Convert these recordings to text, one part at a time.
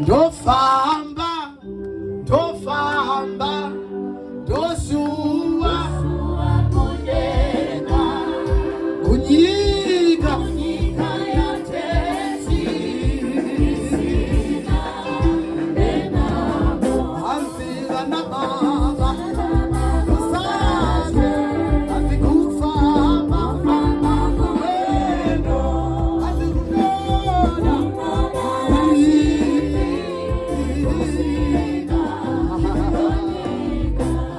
Ndofamba, ndofamba, ndosuwa kunyika. Hanzi vana baba usake, hanzi kufamba rwendo, hanzi runoda.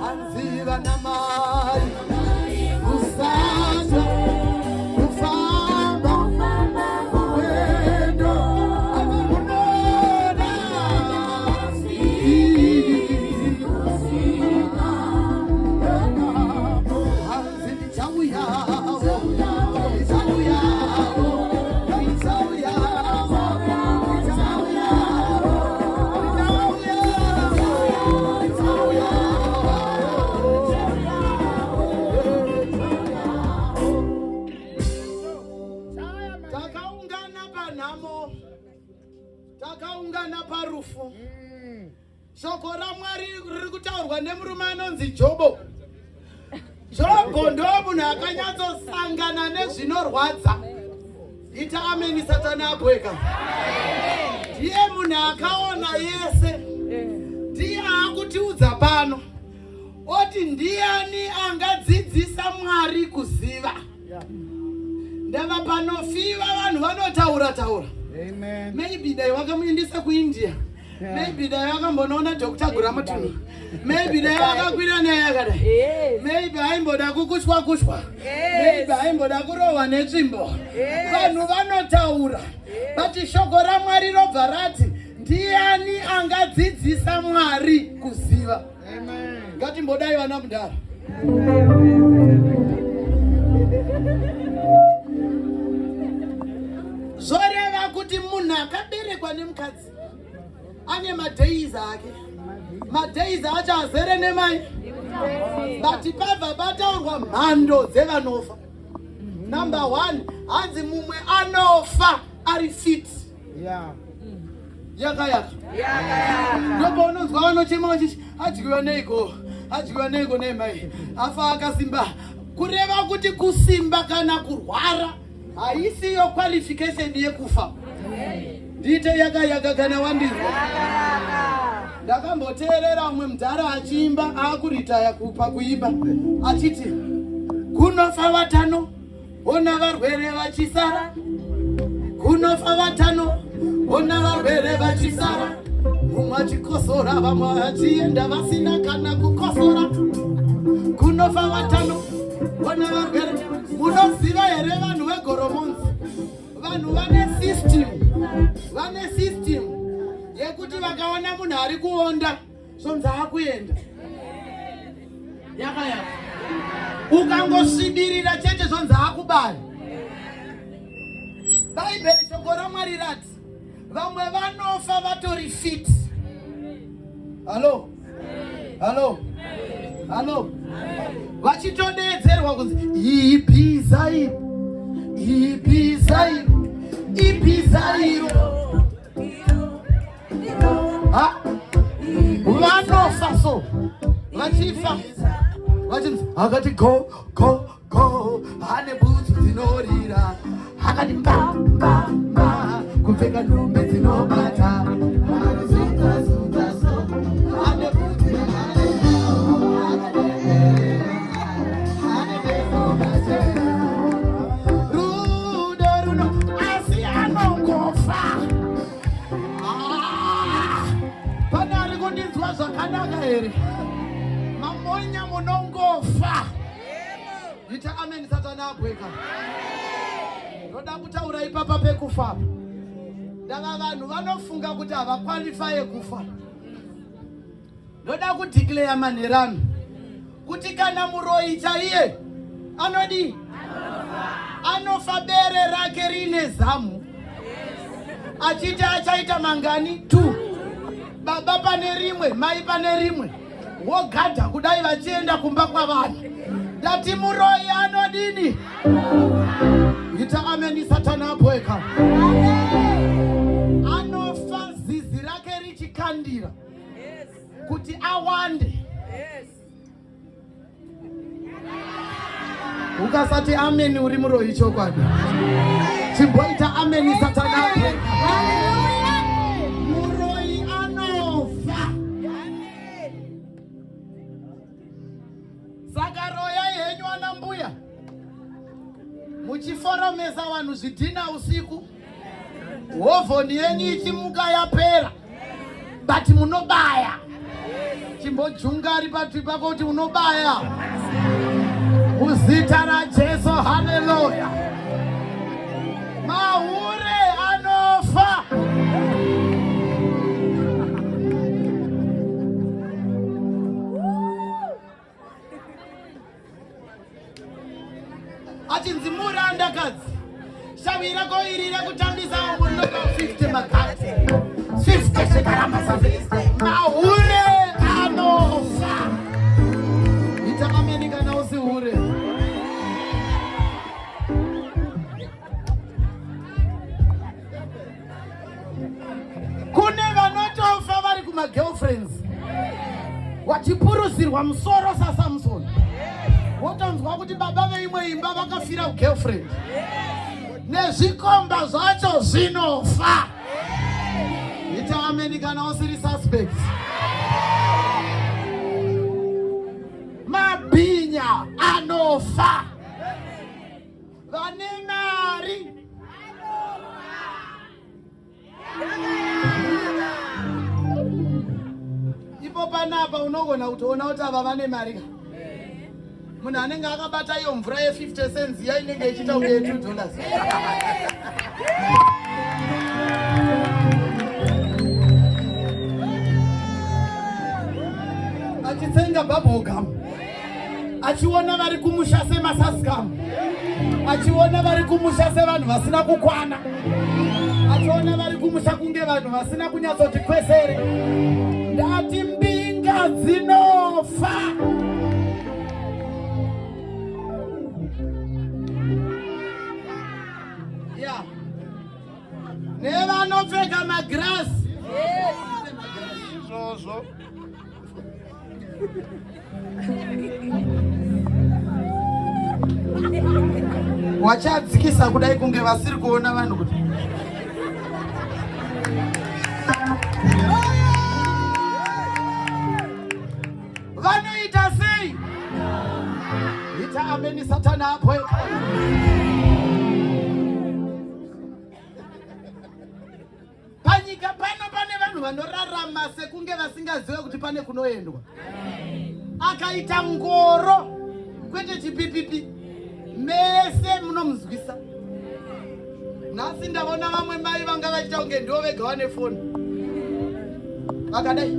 Hanzi vana mai usake kufamba rwendo, hanzi runoda. Hanzi ndichauyawo, ndichauyawo, ndichauyawo, ndichauyawo, ndichauyawo, ndichauyawo. Takaungana panhamo, takaungana parufu. Shoko raMwari riri kutaurwa nemurume anonzi Jobo. Jobho ndo munhu akanyatsosangana nezvinorwadza. Ita ameni, Satani abweka. Ndiye munhu akaona yese, ndiye aakutiudza pano oti, "Ndiani angadzidzisa Mwari kuziva?" Ndava panofiwa vanhu vanotaura taura. Amen. Maybe dai wakamuendesa kuIndia, maybe dai wakambonoona Dr Guramutuno, maybe dai wakakwira naye akadai, maybe aimboda kukushwa kushwa, maybe aimboda kurohwa netsvimbo. Vanhu vanotaura, but shoko raMwari robva rati, "Ndiani angadzidzisa Mwari kuziva?" Amen. Ngatimbodai vana mudhara. Zvoreva kuti munhu akaberekwa nemukadzi ane madays ake, madays acho azere nemai, but pabva pataurwa mhando dzevanofa. Number one, hanzi mumwe anofa ari fit. Yaka yaka ndopaunonzwa vanochema vachiti, "Adyiwa neiko? Adyiwa neiko nemai? Afa akasimba." Kureva kuti kusimba kana kurwara haisiyo qualification yekufa. Ndiite yaka yaka kana wandizwa. Ndakamboteerera umwe mudhara achiimba aakuritaya kupa kuimba achiti, "Kunofa vatano, ona varwere vachisara. Kunofa vatano, ona varwere vachisara, mumwe achikosora, vamwe vachienda vasina kana kukosora. Kunofa vatano, ona varwere." Munoziva here, vanhu veGoromonzi, vanhu vane system, vane system yekuti vakaona munhu ari kuonda, zvonzi akuenda. Yaka yaka. Ukangosvibirira chete, zvonzi akubaya. Bhaibheri, shoko raMwari rati vamwe vanofa vatori fit. Hallo, hallo, hallo. Vachitodeedzerwa kunzi, "Ibhiza iro, ibhiza iro, ibhiza iro." Ha, vanofa so vachifa vachinzi akati go go go, ane bhutsu dzinorira, akati mba mba mba, kupfeka nhumbi dzinobata, akati zunza zunza so, ane bhutsu yakareba, ane beso kachena, rudo runo, asi anongofa. Ah, pane ari kundinzwa zvakanaka here? Mamonya, munongofa. Ita amen, Satani abweka. Ndoda kutaura ipapa pekufa. Ndava vanhu vanofunga kuti havaqualifye kufa. Ndoda kudeclare manherano kuti kana muroyi chaiye anodii? Anofa bere rake rine zamu, achiti achaita mangani? 2, baba pane rimwe, mai pane rimwe, wogadha kudai vachienda kumba kwavanhu. Ndati muroyi anodini? Ita ameni, Satani apoeka. Anofa zizi rake. ndichikandira kuti awande. Ukasati ameni uri muroyi chokwadi. Chimboita ameni satana. Muroyi anofa. Saka royai henyu ana mbuya muchiforomesa vanhu zvidhina usiku, hovhoni yenyu ichimuka yapera, but munobaya. Chimbojunga ari patwi pako kuti unobaya muzita raJesu. Haleluya! Mahure anofa. Achinzi murandakadzi, shavi rako iri rekutambisa munopa 50 magati 50 zvikaramba sa. Mahure anofa. Ita ameni kana usi hure. Kune vanotofa vari kumagirlfriends, vachipuruzirwa musoro saSamson. Wotonzwa kuti baba veimwe imba vakafira kugirlfriend. Nezvikomba zvacho zvinofa. Ita ameni kana usiri suspect. Mabhinya anofa. Vane mari. Ipo panapa unogona kutoona kuti ava vane mari ka. Munhu anenge akabata iyo mvura ye50 cents iya inenge ichiita kunge ye$2. Achitsenga bubblegum, achiona vari kumusha semasaskam, achiona vari kumusha sevanhu vasina kukwana, achiona vari kumusha kunge vanhu vasina kunyatsoti kwesere. Ndati mbinga dzinofa. Ya, nevanopfeka magirasi. Izvozvo. Wachadzikisa kudai kunge vasiri kuona vanhu kuti vanoita sei. Ita ameni satana apo. Panyika pano pane vanhu vanorarama sekunge vasingazive kuti pane kunoendwa. Akaita ngoro, kwete chipipipi, mese munomuzwisa. Nhasi ndavona vamwe mai vanga vachiita kunge ndivo vega vane foni vakadai.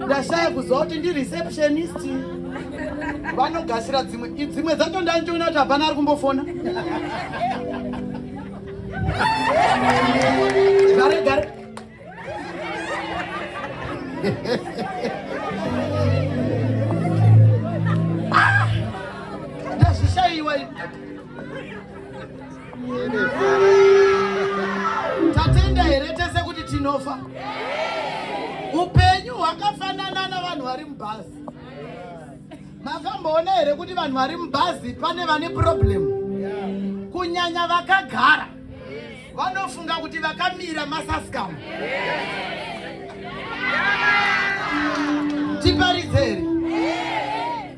Ndashaya kuziva kuti ndi receptionist vanogashira dzimwe. Dzimwe dzacho ndandichiona kuti hapana ari kumbofona. Gare gare. Ah! Ndazvishayiwa ini. Tatenda here tese kuti tinofa? Upenyu hwakafanana navanhu vari mubhazi. Makamboona here kuti vanhu vari mubhazi pane vane problem? Kunyanya vakagara, vanofunga kuti vakamira masaskam. Tiparidze here?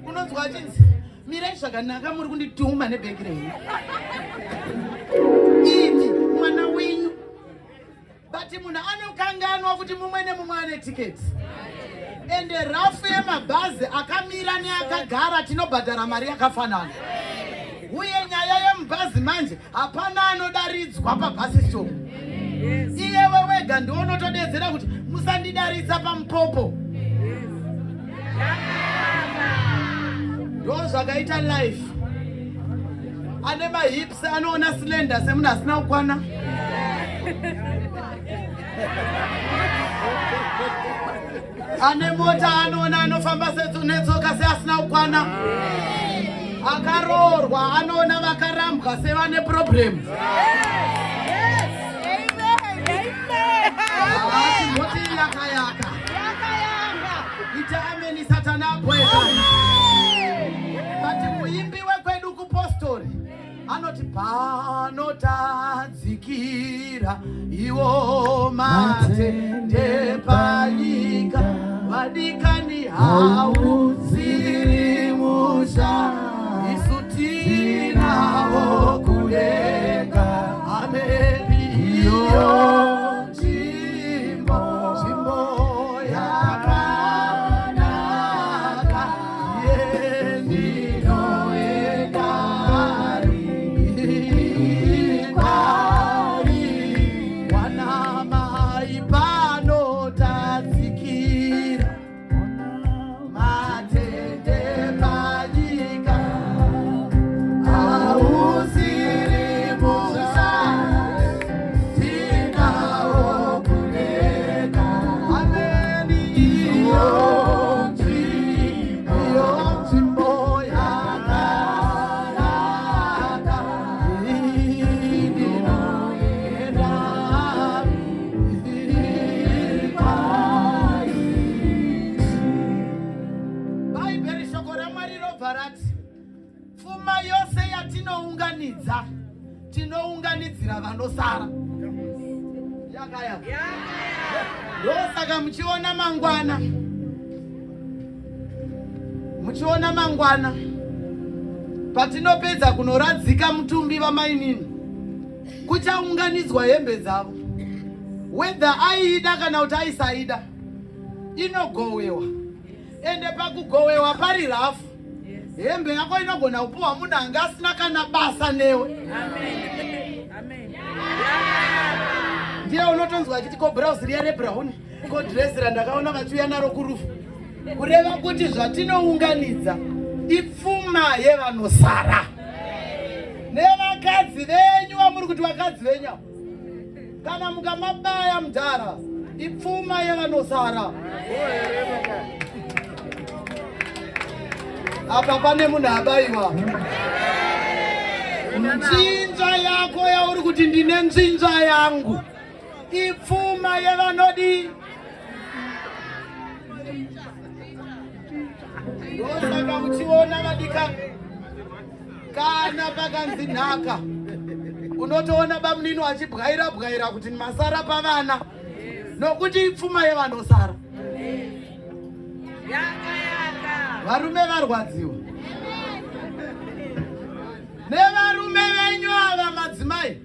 Unonzwa achinzi, "Mirai zvakanaka, muri kundituma nebhegi renyu ini mwana wenyu." But munhu anokanganwa kuti mumwe nemumwe ane tiketi, ende rafu yemabhazi akamira neakagara tinobhadhara mari yakafanana. Uye nyaya yemubhazi manje, hapana anodaridzwa pabhasi stop. Iyewe wega ndiwo unotodedzera kuti musandidaritsa pamupopo. Ndo zvakaita life. Ane mahips anoona slender semunhu asina kukwana. Ane mota anoona anofamba netsoka seasina kukwana. Akaroorwa anoona vakarambwa sevane problem. Yakayaka. Ita ameni satana apweka. But muimbi wekwedu kupostori anoti panotadzikira iwo matende panyika vadikani hausiri musha isu tinawo kudenga ameni iyo nzvimbo nzvimbo yakanaka yendinoenda kwari wanamai panotadzikira matende panyika hausiri musha tinawo kudenga ameni iyo iyo nzvimbo yakanaka indinoenda kwai. Bhaibheri shoko raMwari robva rati pfuma yose yatinounganidza tinounganidzira vanosara. Yakayaka. Ndosaka muchiona mangwana, muchiona mangwana patinopedza kunoradzika mutumbi vamainini, kuchaunganidzwa hembe dzavo, whether aiida kana kuti aisaida, inogowewa. Ende pakugowewa pari rafu, hembe yako inogona kupiwa munhu anga asina kana basa newe. Ndiye unotonzwa achiti ko blouse riya rebrown, ko dress randakaona vachiuya naro kurufu. Kureva kuti zvatinounganidza ipfuma yevanosara. Nevakadzi venyu vamuri kuti vakadzi venyu ava, kana mukamabaya mudhara, ipfuma yevanosara. Apa pane munhu abayiwa. Nzvinzva yako yauri kuti ndine nzvinzva yangu, ipfuma yevanodi. Ndosaka uchiona vadika, kana pakanzi nhaka, unotoona bamunini achibwaira bwaira kuti masara pavana, nokuti ipfuma yevanosara. Varume varwadziwa nevarume venyu ava. Madzimai,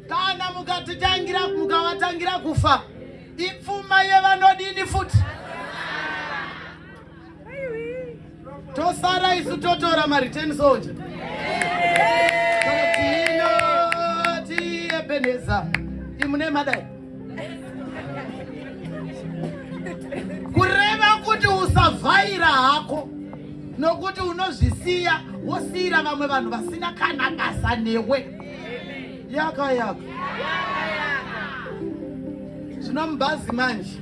kana mukatitangira, mukavatangira kufa, ipfuma yevanodini futi? Tosara isu totora mareturn soldier. Tinoti Ebeneza imune madai, kureva kuti usavhaira hako, nokuti unozvisiya wosiyira vamwe vanhu vasina kana basa newe. Yaka yaka. Zvino mubhazi manje,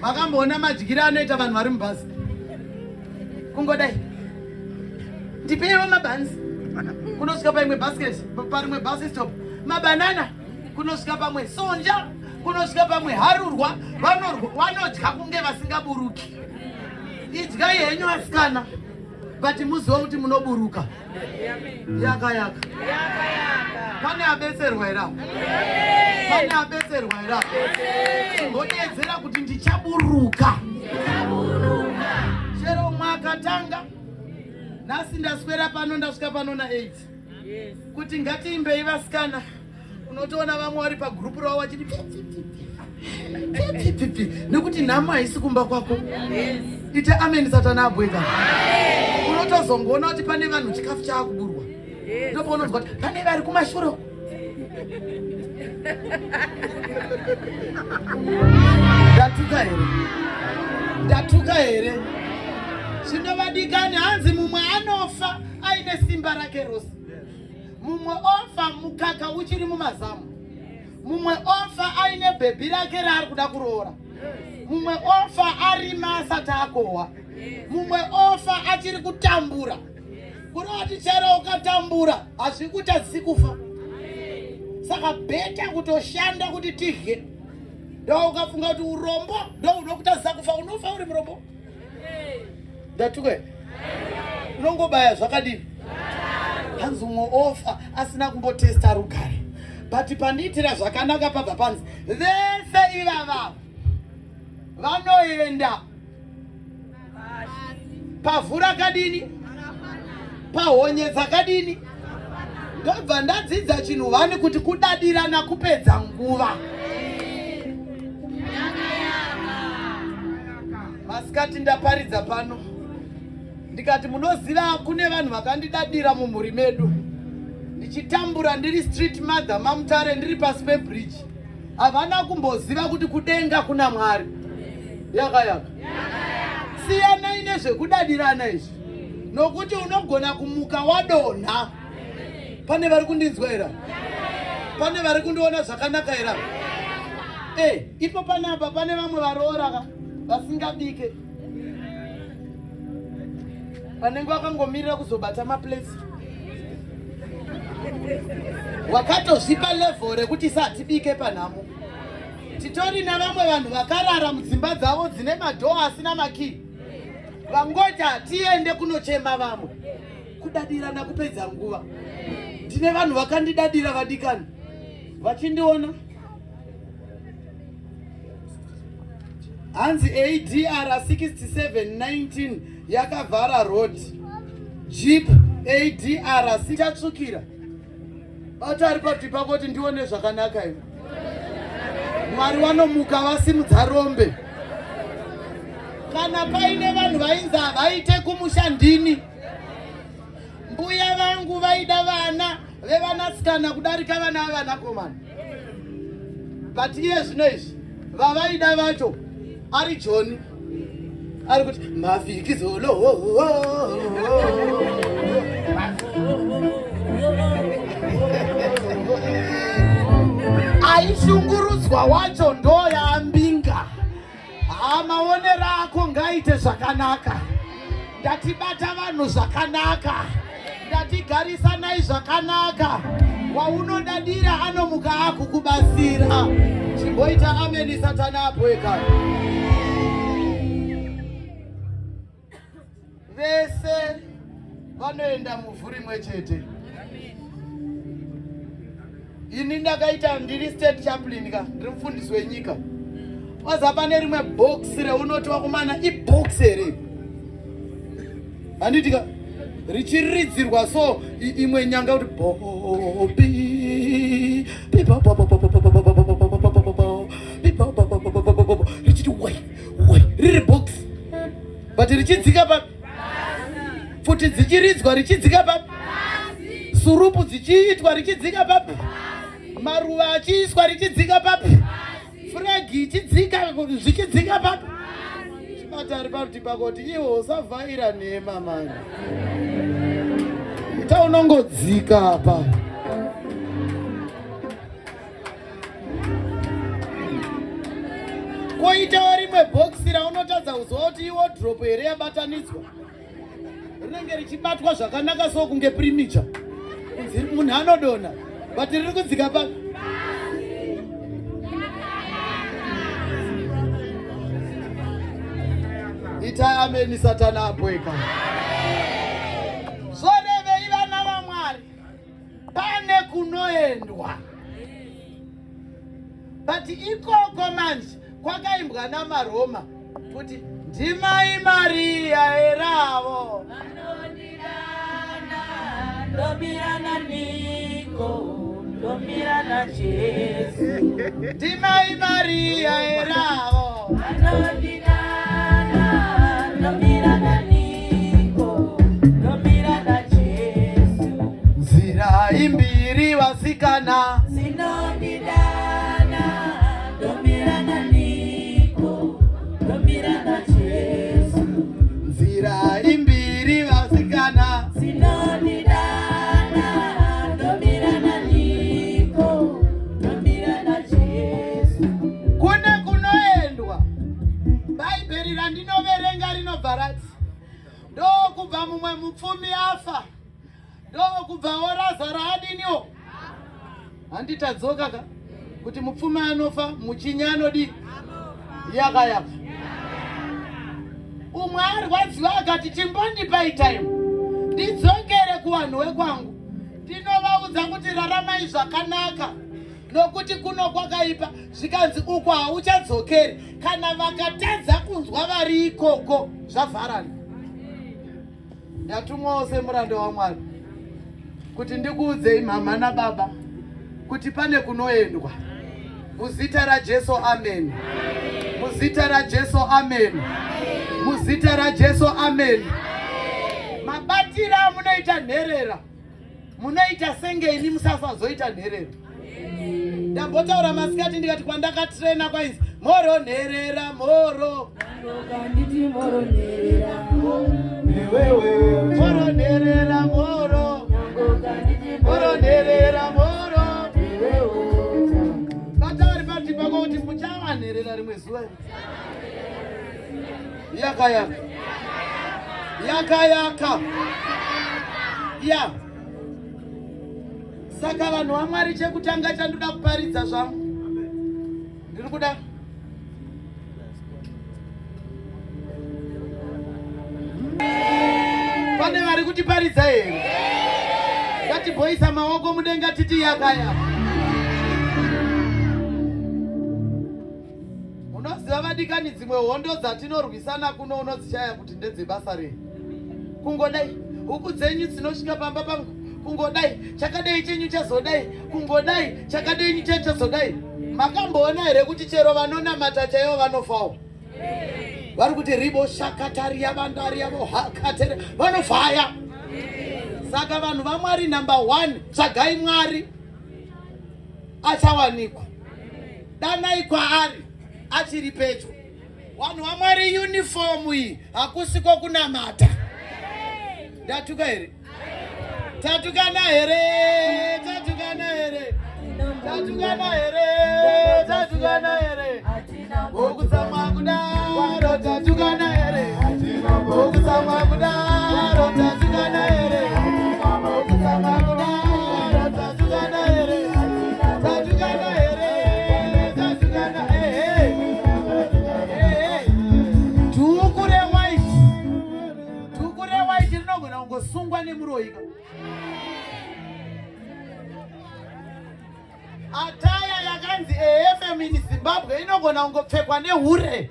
makamboona madyiro anoita vanhu vari mubhazi? Kungodai, ndipeiwo mabhanzi, kunosvika paimwe basket, parimwe bus stop mabanana, kunosvika pamwe sonja, kunosvika pamwe harurwa. Vanodya kunge vasingaburuki. Idyai henyu asikana, but muziva kuti munoburuka. Yaka yaka. Pane abetserwa here apa? Pane abetserwa here apa? Chimbodeedzera kuti ndichaburuka. Chero mwakatanga nhasi, ndaswera pano, ndasvika pano na8 kuti ngatiimbei vasikana, unotoona vamwe vari pagurupu ravo vachiti pipipipi, nekuti nhamo haisi kumba kwako. Ite ameni satana abweka. Unotozongoona kuti pane vanhu chikafu chaakuburwa, ndopaunonzwa kuti pane vari kumashure uko. Ndatuka here? Ndatuka here? Zvino vadikani, hanzi mumwe anofa aine simba rake rose, mumwe ofa mukaka uchiri mumazamu, mumwe ofa aine bhebhi rake raari kuda kuroora, mumwe ofa arima asati akohwa, mumwe ofa achiri kutambura. Kureva kuti chero ukatambura hazvikutadzisi kufa. Saka better kutoshanda kuti tidye. Ndo ukafunga kuti urombo ndo unokutadzisa kufa, unofa uri murombo. Ndatukwe. Unongobaya zvakadini? Hanzi umwe ofa asina kumbotesta rugare. But pandiitira zvakanaka pabva panzi vese ivava vanoenda pavhu rakadini, pahonye dzakadini. Ndobva ndadzidza chinhu vani kuti kudadirana kupedza nguva. Masikati ndaparidza pano ndikati munoziva kune vanhu vakandidadira mumhuri medu ndichitambura ndiri street mother maMutare ndiri pasi pebridge. Havana kumboziva kuti kudenga kuna Mwari. Yaka yaka. Siyanai nezvekudadirana izvi, nokuti unogona kumuka wadonha. Pane vari kundinzwa here? Pane vari kundiona zvakanaka here? Eh, ipo panapa pane vamwe varoora ka vasingabike, vanenge vakangomirira kuzobata maplates. Wakatozvipa level rekuti satibike panhamo. Titori navamwe vanhu vakarara mudzimba dzavo dzine madhoo asina makii, vangoti hatiende kunochema vamwe. Kudadirana kupedza nguva. Ndine vanhu vakandidadira vadikani, vachindiona hanzi ADR 6719 yakavhara road, jeep ADR sichatsvukira. Bata ari pati pako kuti ndione zvakanaka iwe. Mwari vanomuka vasimudza rombe. Kana paine vanhu vainzi havaite kumusha ndini. Mbuya vangu vaida vana vevanasikana kudarika vana vevanakomana. But iye zvino izvi vavaida vacho ari Joni ari kuti mafikizolo. Aishungurudzwa wacho ndo yaambinga. Ha, maonero ako ngaite zvakanaka. Ndatibata vanhu zvakanaka, ndatigarisanai zvakanaka. Waunodadira anomuka akukubatsira. Chimboita ameni satana apoeka. Vese vanoenda muvhu rimwe chete. Ini ndakaita ndiri state chaplain ka, ndiri mufundisi wenyika. Waza pane rimwe box reunoti wakumana ibox here? Handiti ka richiridzirwa so imwe nyanga kuti bobi richiti wai wai riri box but richidzika papi, pfuti dzichiridzwa richidzika papi, surupu dzichiitwa richidzika papi, maruva achiiswa richidzika papi, furegi ichidzika zvichidzika papi. Chibata ari paruti pako kuti iwe usavhaira nhema mani, ita unongodzika apa. Koitawo rimwe bhokisi raunotadza kuziva kuti iwodrop here yabatanidzwa, rinenge richibatwa zvakanaka so kunge primicha, kunzi munhu anodonha but riri kudzika pa. Ita ameni satana apoeka. Zvorevei vana vaMwari? Pane kunoendwa, but ikoko manje kwakaimbwa namaroma kuti ndimai Mariya eravo vanondidana, ndomira naniko, ndomira naJesu. Ndimai Mariya eravo vanondidana, ndomira naniko, ndomira naJesu. Nzira imbiri vasikana dzinondidana, ndomira naniko, ndomira naJesu. Nzira imbiri vasikana dzinondidana, ndomira naniko, ndomira naJesu. Kune kunoendwa. Bhaibheri randinoverenga rinobva rati ndokubva mumwe mupfumi afa, ndokubvawo Razaro adiniwo. Handitadzoka ka? Kuti mupfumi anofa, muchinya anodii? Yaka yaka. Umwe arwadziwa akati chimbondipai time ndidzokere kuvanhu wekwangu ndinovaudza kuti raramai zvakanaka nokuti kuno kwakaipa. Zvikanzi uko hauchadzokeri. Kana vakatadza kunzwa vari ikoko zvavharana. Ndatumwawo semuranda waMwari kuti ndikuudzei mhamha nababa kuti pane kunoendwa. Muzita raJesu, amen. Muzita raJesu, amen. Muzita raJesu, amen. Mabatiro amunoita nherera munoita senge imi musasazoita nherera. Ndambotaura masikati ndikati kwandakatrena kwainzi moro nherera moro moro nherera moro moro nherera moro. Bata vari pati pako kuti muchava nherera rimwe zuva. Yaka yaka yaka yaka ya. Saka vanhu vaMwari, chekutanga chandoda kuparidza zvangu, ndiri kuda pane vari kutiparidza here? Ngatibhoisa maoko mudenga titi yaka yaka. Unoziva vadikani, dzimwe hondo dzatinorwisana kuno unodzishaya kuti ndedzebasa rei. Kungodai huku dzenyu dzinosvika pamba pangu, kungodai chakadai chenyu chazodai, kungodai chakadai chenyu chazodai. Makamboona here kuti chero vanonamata chaivo vanofawo? Vari kuti ribo shakataria vandaria vohakatere vanofaya. Saka vanhu vaMwari, number 1, tsvagai Mwari achawanikwa, danai kwaari achiri pedyo. Vanhu vaMwari, uniform iyi hakusiko kunamata. Ndatuka here? Tatukana here? Tatukana here? Tatukana here? Tatukana here? Okutsamwa kudaro, tatukana here? Okutsamwa kudaro, tatukana here? Okutsamwa kudaro, tatukana here? Tatukana here? Tatukana ehe. Ehe. Dhuku rewhite. Dhuku rewhite rinogona kungosungwa nemuroyi. Attire yakanzi AFM in Zimbabwe inogona kungopfekwa nehure.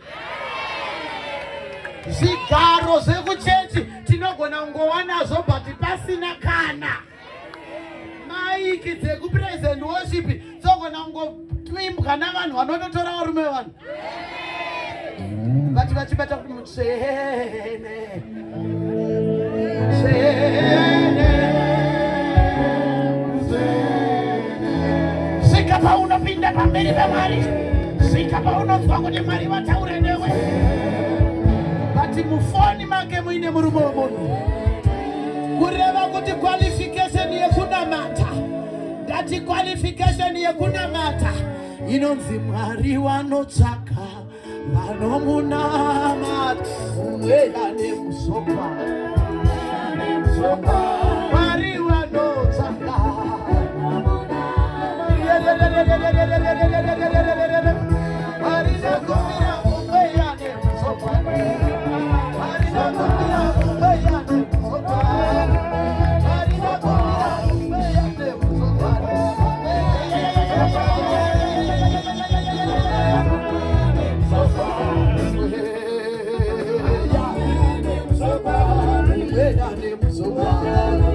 Zvigaro zvekuchechi tinogona kungova nazvo but pasina kana maiki dzekupraise and worship dzogona kungotwimbwa navanhu vanototora varume vevanhu vati vachibata kuti mutsvene mutsvene. Svika paunopinda pamberi pamwari, svika paunonzwa kuti Mwari vataure newe, but mufoni make muine murume wemunhu. Kureva kuti qualification yekunamata, ndati qualification yekunamata inonzi Mwari wanotsvaka vanomunamata mweya nemusoka. Mwari wanotsvaka. Mwari nakumbira mweya nemusoka. Mwari nakumbira mweya nemusoka. Mwari nakumbira mweya nemusoka. Mweya nemusoka.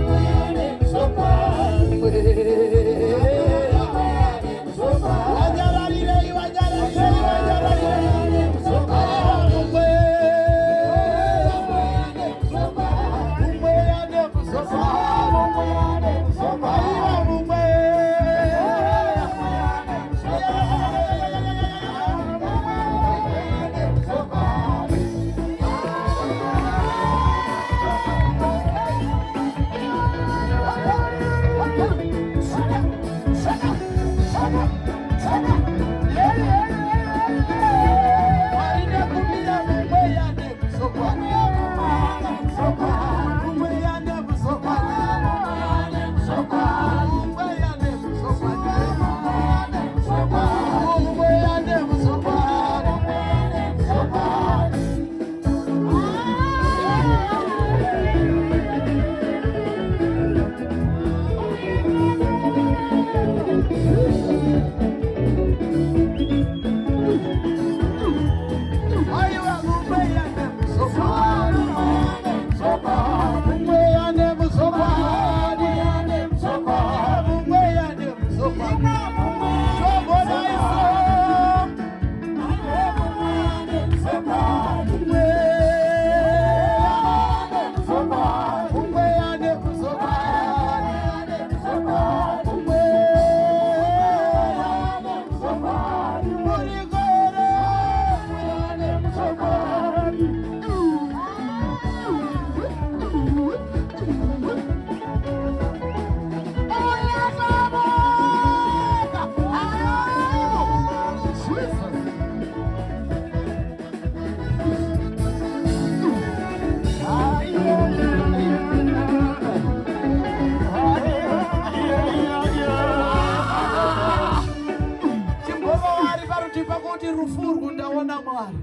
pako kuti rufu urwu ndaona Mwari.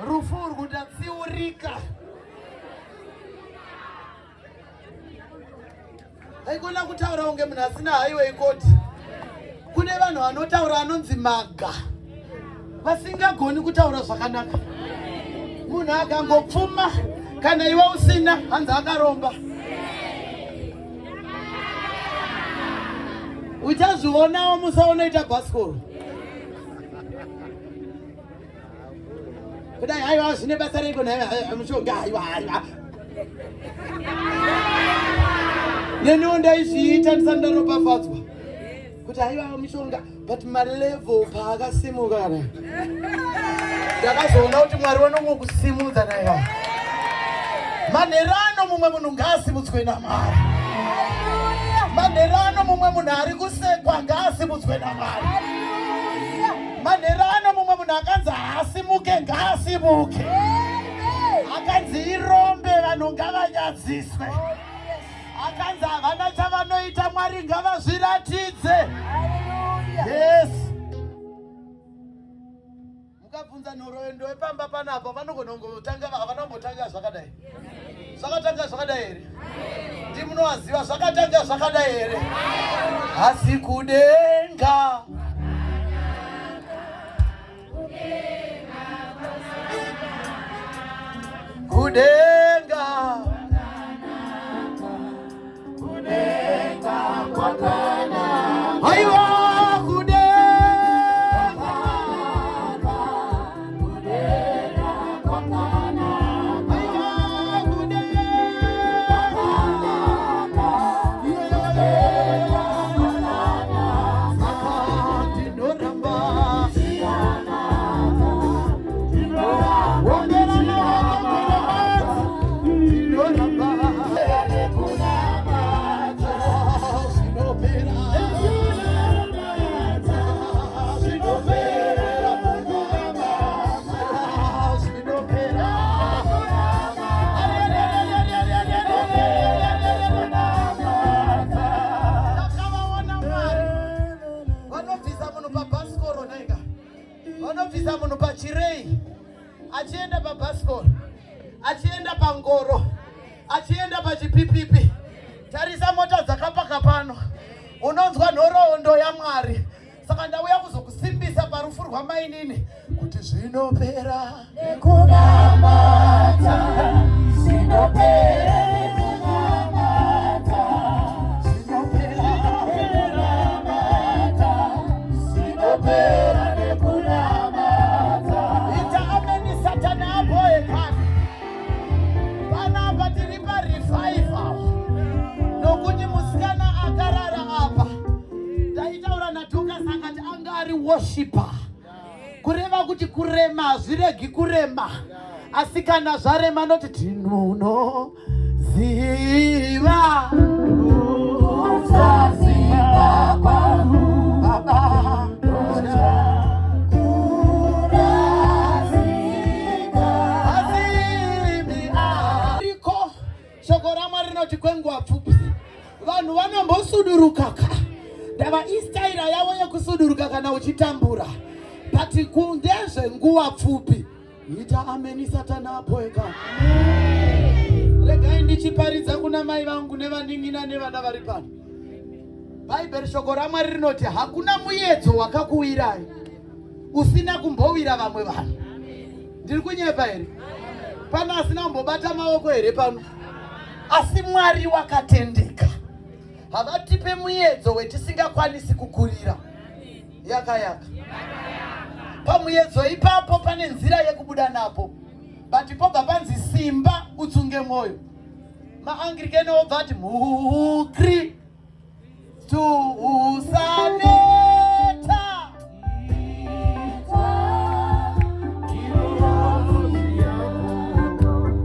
Rufu urwu ndatsiurika. Haikona kutaura kunge munhu asina highway code. Kune vanhu vanotaura anonzi maga vasingagoni kutaura zvakanaka. Munhu akangopfuma kana iwe usina hanzi akaromba. Uchazvionawo musa unoita bhasikoro. Kudai haiwa zvine basa reiko nhai mushonga haiwa haiwa. Neniwo ndaizviita ndisati ndaropafadzwa kuti haiwa mishonga but malevel paakasimuka kana ndakazoona kuti Mwari vanongokusimudza naiwa. Manheru ano mumwe munhu ngaasimudzwe naMwari. Manheru ano mumwe munhu ari kusekwa ngaasimudzwe naMwari. Manheru ano mumwe munhu akanzi haasimuke ngaasimuke. Akanzi irombe vanhu ngavanyadziswe. Akanzi havana chavanoita Mwari ngavazviratidze. Yes. Mukabvunza nhoroondo yepamba panapa vanogona kungotanga havana kumbotanga zvakadai. Zvakatanga zvakadai here? Ndimunowaziva zvakatanga zvakadai here? Asi kudenga kudenga haiwa kudenga haiwa kudenga Saka ndinoramba Wombera maoko ndinoramba zvinopera zvinopera zvinopera Ndakavaona Mwari vanobvisa munhu pabhasikoro nega vanobvisa munhu pachirei achienda pabhasikoro achienda pangoro achienda pachipipipi tarisa mota dzakapaka pano unonzwa nhoroondo yamwari saka ndauya kuzokusimbisa parufu rwamainini kuti zvinopera Nekunamata, zvinopera nekunamata, zvinopera nekunamata, zvinopera nekunamata. Ita ameni satani aboekani panapa tiri parevival nokuti musikana akarara apa ndaitaura naDokas akati anga ari worshiper kureva kuti kurema hazviregi kurema asi kana zvarema noti tinonoziva Kusasimba kwangu baba kurasika. Azimi ariko shoko ramwari rinoti kwenguva pfupi vanhu vanombosuduruka ka ndava istaira yavo yekusuduruka kana uchitambura but ndezvenguva pfupi ita ameni satani apoeka regai ndichiparidza kuna mai vangu nevanin'ina nevana vari pano bhaibheri shoko ramwari rinoti hakuna muedzo wakakuwirai usina kumbowira vamwe vanhu ndiri kunyepa here pano asina kumbobata maoko here pano asi mwari wakatendeka havatipe muedzo wetisingakwanisi kukurira yaka yaka pamuedzo ipapo pane nzira yekubuda napo but pobva panzi simba utsunge mwoyo maangirikeni obva ati mukri tu usaneta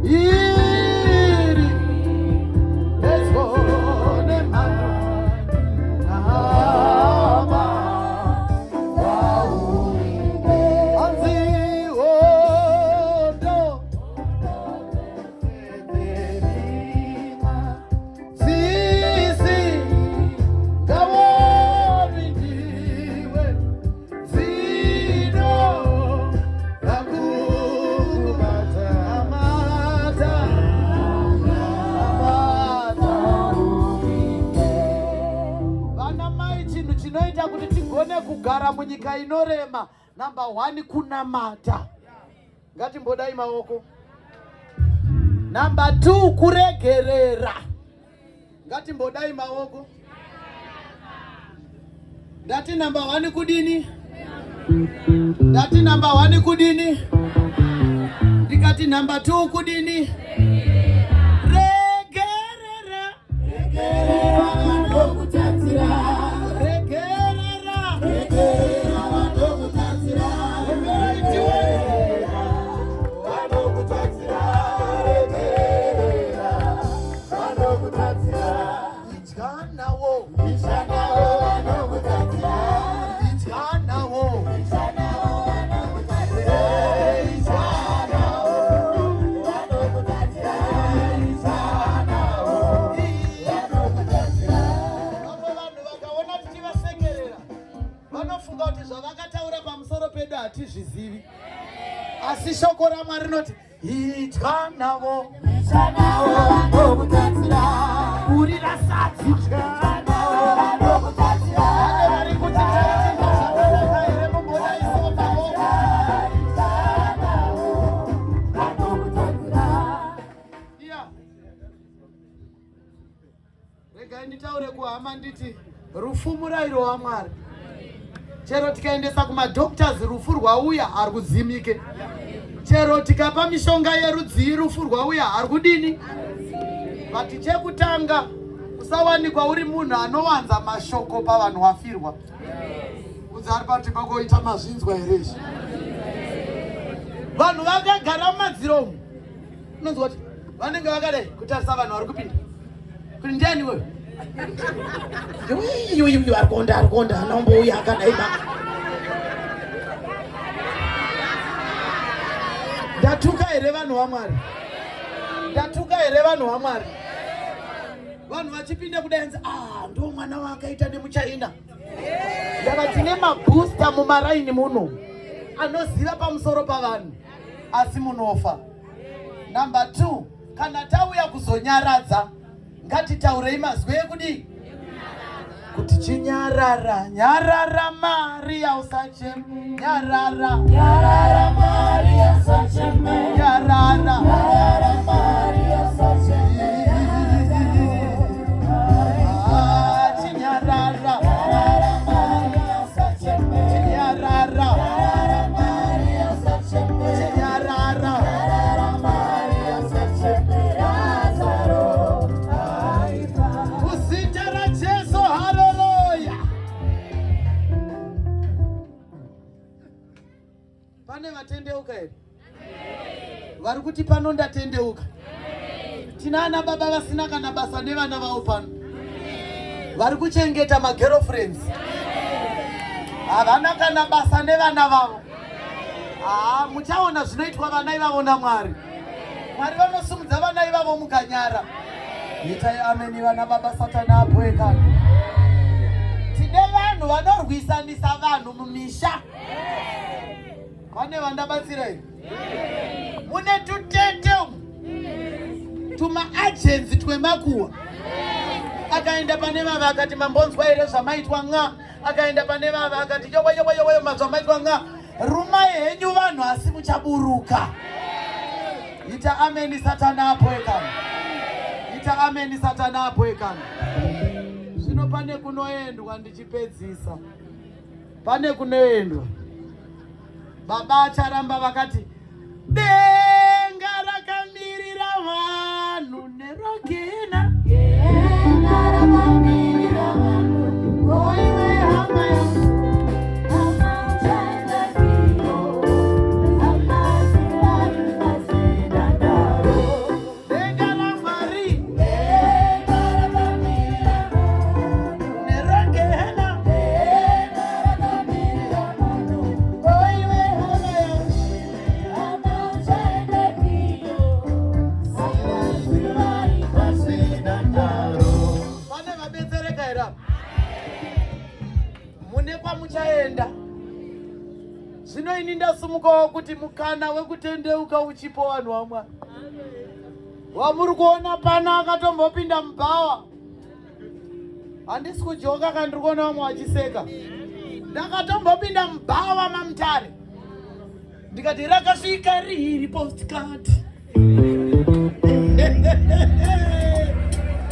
iri pedyo nemhando nama hanzi hondo sisi ngaoni. Kugara munyika inorema, namba 1 kunamata. Ngatimbodai maoko. Namba 2 kuregerera. Ngatimbodai maoko. Ndati namba 1 kudini? Ndati namba 1 kudini? Ndikati namba 2 kudini? Regerera. Regerera vanokutadzira. Regerera. Regerera vanokutadzira. Regerera vanokutadzira. Regerera vanokutadzira. Idya nawo. Idya navo vanokutadzira. Idya nawo. Idya navo vanokutadzira. Idya navo vanokutadzira. Idya navo vanokutadzira. Vamwe vanhu vakaona tichivasekerera vanofunga kuti zvavakataura pamusoro pedu hatizvizivi, asi shoko raMwari rinoti idya navo. Idya navo vanokutadzira. Kurira sadza. Idya navo vanokutadzira. Vane vari kuti taitinda zvakanaka here? Mumbodaisawo maoko. Idya navo vanokutadzira. Iya, regai nditaure kuhama, nditi rufu murayiro waMwari. Chero tikaendesa kumadoctors, rufu rwauya harudzimike. Chero tikapa mishonga yerudzii, rufu rwauya harukudini. But chekutanga, usawanikwa uri munhu anowanza mashoko pavanhu wafirwa. Udza ari pati pakoita mazvinzwa here izvi? Vanhu vakagara mumadziro umu, unonzwa kuti vanenge vakadai kutarisa vanhu vari kupinda kuti ndiani wewe, iwe ari kuonda, ari kuonda, anombouya akadai ba. Ndatuka here, vanhu vaMwari? Ndatuka here, vanhu vaMwari? Vanhu vachipinda kudai, nzi ah, ndo mwana waakaita nemuchaina. Ndava tine mabooster mumaraini muno anoziva pamusoro pavanhu, asi munofa. Namba 2, kana tauya kuzonyaradza, ngatitaurei mazwi ekudii? Kuti chinyarara, nyarara Maria, usacheme, nyarara. Nyarara Maria, usacheme. Nyarara. Nyarara Maria, usacheme. Ah, chinyarara. Nyarara Maria, usacheme. Chinyarara. Nyarara Maria, usacheme. Chinyarara. Nyarara Maria, usacheme. Lazaro aifa. Kuzita raJesu, haleluya! Pane vatendeuka here vari kuti pano ndatendeuka? Tina ana baba vasina kana basa nevana vavo pano, vari kuchengeta magirlfriends, havana kana basa nevana vavo. Haa, muchaona zvinoitwa vana ivavo naMwari. Mwari vanosumudza vana ivavo mukanyara. Itai ameni, vana baba. Satani apoekana. Tine vanhu vanorwisanisa vanhu mumisha. Vane vandabatsira here? Mune tutete umu, tumaajenzi twemakuhwa. Akaenda pane vava akati, "Mambonzwa here zvamaitwa nga?" Akaenda pane vava akati, "Yowe, yowe, yowe, zvamaitwa nga." Rumai henyu vanhu, asi muchaburuka. Ita ameni, Satani apoekana. Ita ameni, Satani apoekana. Zvino pane kunoendwa, ndichipedzisa, pane kunoendwa. Baba acharamba vakati denga rakamirira vanhu nerogena. Gehena rakamirira vanhu. Oiwe hama yangu. Hama, uchaendepiyo? Hama, zirai pasina daro. Denga raMwari. Denga rakamirira vanhu. Nerogena. Denga rakamirira vanhu. Oiwe hama yangu. Hama, uchaendepiyo? Hama, zirai pasina daro. Pane vabetsereka here apa? Mune kwamuchaenda. Zvino ini ndasumukawo kuti mukana wekutendeuka uchipo, vanhu vaMwari. Wamuri kuona pano akatombopinda mubhawa. Handisi kujoka, kandiri kuona vamwe vachiseka. Ndakatombopinda mubhawa maMutare, ndikati rakasvika riri postcard,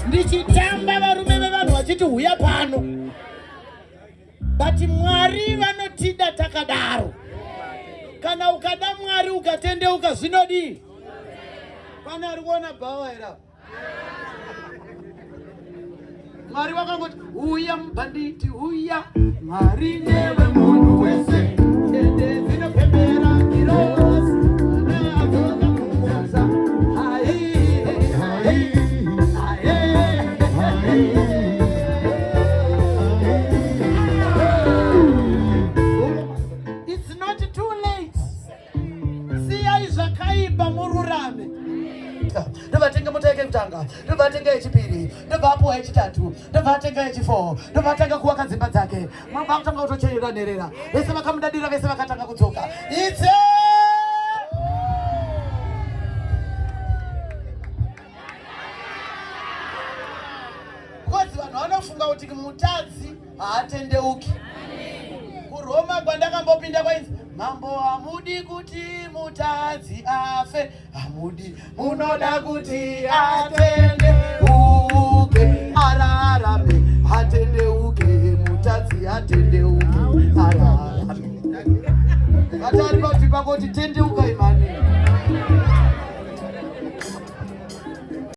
ndichitamba, varume vevanhu vachiti huya pano. But Mwari vanotida takadaro. Kana ukada Mwari, ukatendeuka, zvinodii? Pane ari kuona bhawa here apa? Mwari vakangoti uya mubhanditi, uya. Mwari newe munhu wese, ende dzinopembera ngirozi. Adzoka kumusha. Ai, ai, ai. It's not too late. Siyai zvakaipa, mururame. Ndobva atenga mota yake yekutanga, ndobva atenga yechipiri, ndobva apuwa yechitatu, ndobva atenga yechi4, ndobva atanga kuvaka dzimba dzake. Mabva akutanga kutocherera nherera. Vese vakamudadira, vese vakatanga kudzoka. Itse because vanhu vanofunga kuti mutadzi haatendeuki. KuRoma kwandakambopinda kwainzi, "Mambo, hamudi kuti mutadzi afe, hamudi, munoda kuti atendeuke ararame." Atendeuke mutadzi, atendeuke ararame. Vatari vati pangoti tendeuka imani.